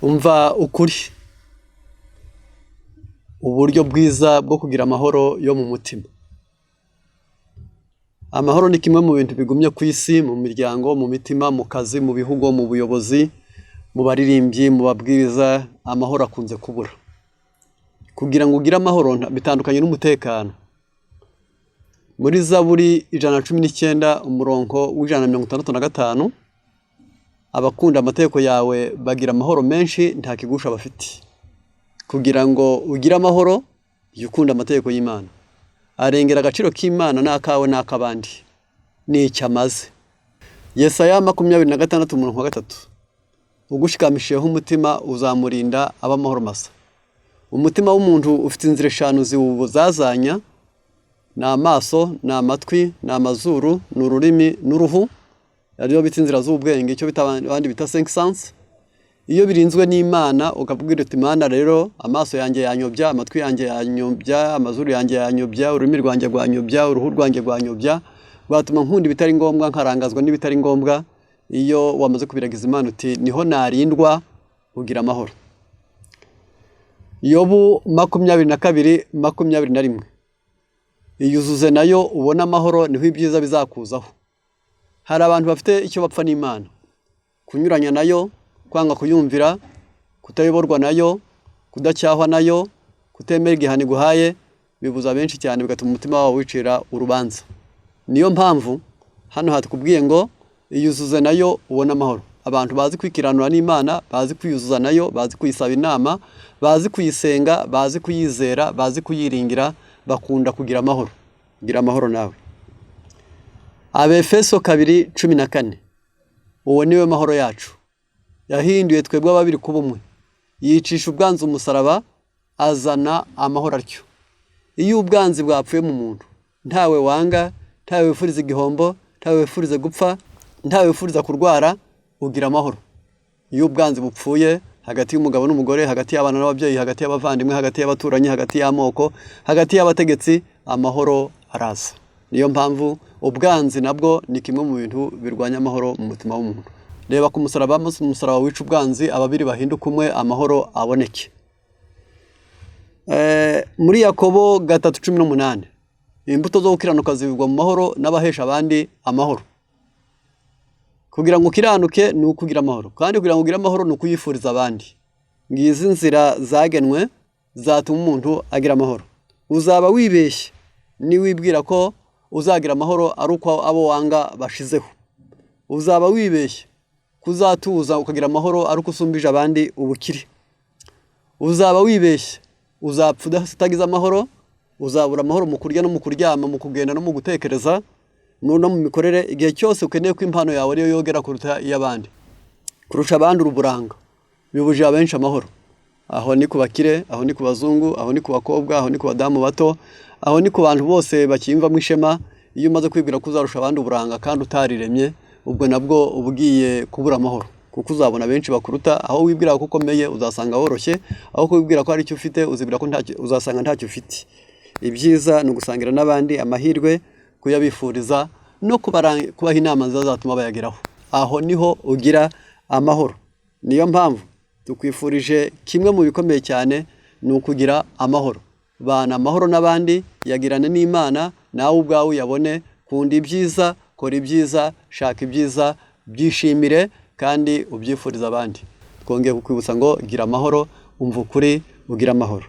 Umva ukuri, uburyo bwiza bwo kugira amahoro yo mu mutima. Amahoro ni kimwe mu bintu bigumye ku isi, mu miryango, mu mitima, mu kazi, mu bihugu, mu buyobozi, mu baririmbyi, mu babwiriza, amahoro akunze kubura. Kugira ngo ugire amahoro bitandukanye n'umutekano. Muri Zaburi 119 umurongo w'165, abakunda amategeko yawe bagira amahoro menshi, nta kigusha bafite. Kugira ngo ugire amahoro, jya ukunda amategeko y'Imana. Arengera agaciro k'Imana n'akawe n'ak'abandi. Ni icyo amaze. Yesaya 26 umurongo wa 3. Ugushikamishijeho umutima uzamurinda aba amahoro masa. Umutima w'umuntu ufite inzira eshanu ziwuzazanya, ni amaso, ni amatwi, ni amazuru, ni ururimi n'uruhu, ariyo bita inzira z'ubwenge, icyo bita abandi bita cinq sens. Iyo birinzwe n'Imana, ukabwira uti: "Imana rero, amaso yanjye yanyobya, amatwi yanjye yanyobya, amazuru yanjye yanyobya, ururimi rwanjye rwanyobya, uruhu rwanjye rwanyobya, rwatuma nkunda ibitari ngombwa, nkarangazwa n'ibitari ngombwa." Iyo wamaze kubiragiza Imana uti: "Niho narindwa", ugira amahoro. Yobu 22:21. Iyuzuze nayo ubone amahoro, niho ibyiza bizakuzaho. Hari abantu bafite icyo bapfa n'Imana: kunyuranya nayo, kwanga kuyumvira, kutayoborwa nayo, kudacyahwa nayo, kutemera igihano iguhaye, bibuza benshi cyane, bigatuma umutima wabo wicira urubanza. Niyo mpamvu hano hatukubwiye ngo iyuzuze nayo ubone amahoro. Abantu bazi kwikiranura n'Imana, bazi kwiyuzuza nayo, bazi kuyisaba inama, bazi kuyisenga, bazi kuyizera, bazi kuyiringira, bakunda kugira amahoro. Gira amahoro nawe. Abefeso 2:14. Uwo niwe mahoro yacu, yahinduye twebwe ababiri kuba umwe, yicisha ubwanzi umusaraba, azana amahoro atyo. Iyo ubwanzi bwapfuye mu muntu, ntawe wanga, ntawe wifuriza igihombo, ntawe wifuriza gupfa, ntawe wifuriza kurwara, ugira amahoro. Iyo ubwanzi bupfuye hagati y'umugabo n'umugore, hagati y'abana n'ababyeyi, hagati y'abavandimwe, hagati y'abaturanyi, hagati y'amoko, hagati y'abategetsi, amahoro araza. Niyo mpamvu ubwanzi nabwo ni kimwe mu bintu birwanya amahoro mu mutima w'umuntu. Reba ku musaraba, maze umusaraba wica ubwanzi, ababiri bahinduka umwe, amahoro aboneke. Muri Yakobo 3:18, imbuto zo gukiranuka zibigwa mu mahoro n'abahesha abandi amahoro. Kugira ngo ukiranuke ni ukugira amahoro, kandi kugira ngo ugire amahoro ni ukuyifuriza abandi. Ngizi inzira zagenwe zatuma umuntu agira amahoro. Uzaba wibeshye niwibwira ko uzagira amahoro ari uko abo wanga bashizeho. Uzaba wibeshye kuzatuza ukagira amahoro ari uko usumbije abandi ubukire. Uzaba wibeshye, uzapfa utagize amahoro. Uzabura amahoro mu kurya no mu kuryama, mu kugenda no mu gutekereza no mu mikorere, igihe cyose ukeneye ko impano yawe ariyo yogera kuruta iy'abandi, kurusha abandi uruburanga. Bibujije abenshi amahoro. Aho ni ku bakire, aho ni ku bazungu, aho ni ku bakobwa, aho ni ku badamu bato, aho ni ku bantu bose bakiyumvamo ishema. Iyo umaze kwibwira ko uzarusha abandi uburanga kandi utariremye, ubwo nabwo uba ugiye kubura amahoro, kuko uzabona benshi bakuruta. Aho wibwira ko ukomeye uzasanga woroshye, aho kwibwira ko hari icyo ufite uzibwira ko ntacyo, uzasanga ntacyo ufite. Ibyiza ni ugusangira n'abandi amahirwe, kuyabifuriza no kubaha inama nziza zatuma bayageraho. Aho niho ugira amahoro. Niyo mpamvu tukwifurije kimwe mu bikomeye cyane, ni ukugira amahoro. Bana amahoro n'abandi, yagirane n'Imana, nawe ubwawe uyabone. Kunda ibyiza, kora ibyiza, shaka ibyiza, byishimire kandi ubyifurize abandi. Twongeye kukwibutsa ngo gira amahoro, umva ukuri, ugire amahoro.